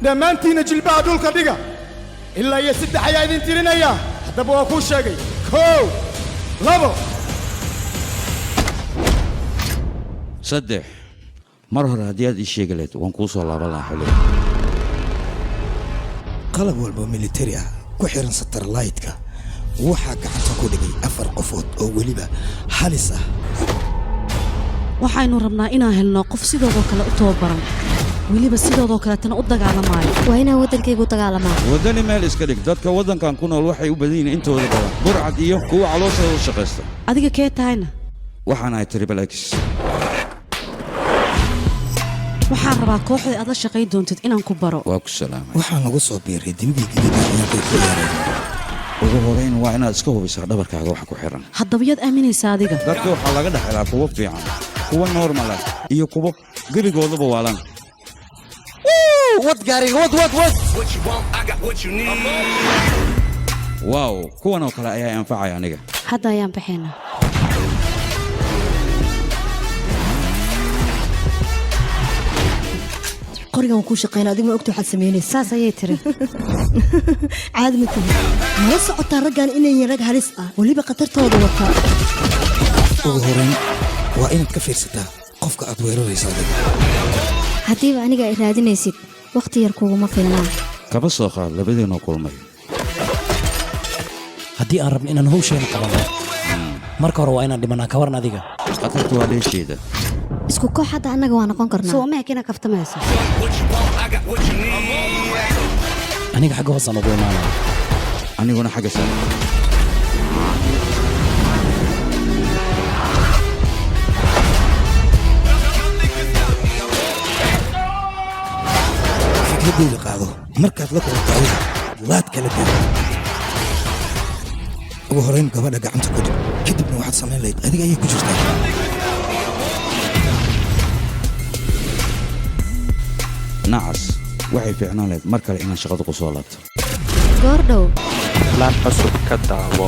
Dhammaantiinna jilbaha dhulka dhiga. Ilaa iyo saddex ayaa idin tirinaya. Haddaba waa kuu sheegay: kow, labo. Saddex. Mar hore haddii aad ii sheegi lahayd, waan kuu soo laaban lahaa xilliga. Qalab walba militari ah ku xiran satellaytka waxaa gacanta ku dhigay afar qofood oo weliba halis ah. Waxaynu rabnaa inaan helno qof sidoodoo kale u tababaran, weliba sidoodoo kaleetana u dagaalamaayo. Waa inaan waddankaygu dagaalamaa. Waddani meel iska dhig. Dadka waddankan ku nool waxay u badan yihiin intooda badan burcad iyo kuwa calooshooda u shaqaysta. Adiga kee tahayna? Waxaan ahay Triple X. Waxaan rabaa kooxda aad la shaqayn doontid inaan ku baro. Waa ku salaamay. Waxaa nagu soo biiray dibigii gidida ciyaartay ku ciyaareen. Ugu horayn waa inaad iska hubisaa dhabarkaaga waxa ku xiran. Haddaba yaad aaminaysaa adiga? Dadka waxaa laga dhex helaa kuwo fiican, kuwo normal ah iyo kuwo gebigoodaba waalan. Wad gaariga, wad, wad, wad. Wow, kuwan oo kale ayaa anfacaya aniga. Hadda ayaan baxaynaa. Qorigan waan kuu shaqeyna. Adigu ma ogta waxaad samaynaysa? Saas ayay tiri. Caadi ma tihi. Mala socotaa raggan inay yihiin rag halis ah, weliba khatartooda wataa? Ugu horayn waa inaad ka fiirsataa qofka aad weeraraysa adiga. Haddiiba aniga ay raadinaysid, wakhti yar kuguma filnaa. Kaba soo qaad labadiinoo kulmay. Haddii aan rabno inaan hawsheena qabanno, marka hore waa inaan dhimanaa. Ka waran adiga? Khatartu waa dheesheeda. Isku koox hadda annaga waa noqon karnaa. Soo ma kina kaftamaysa? Aniga xagga hoosaan ugu imaanaya. Aniguna xagga sare. Fikradeyda qaado. Markaad la kulanto adiga, laad kala geli. Ugu horayn gabadha gacanta ku dhig, kadibna waxaad samayn lahayd adiga ayay ku jirtaa. Nacas, waxay fiicnaan lahayd mar kale inaan shaqada ku soo laabto. Goordhow. Laan cusub ka daawo.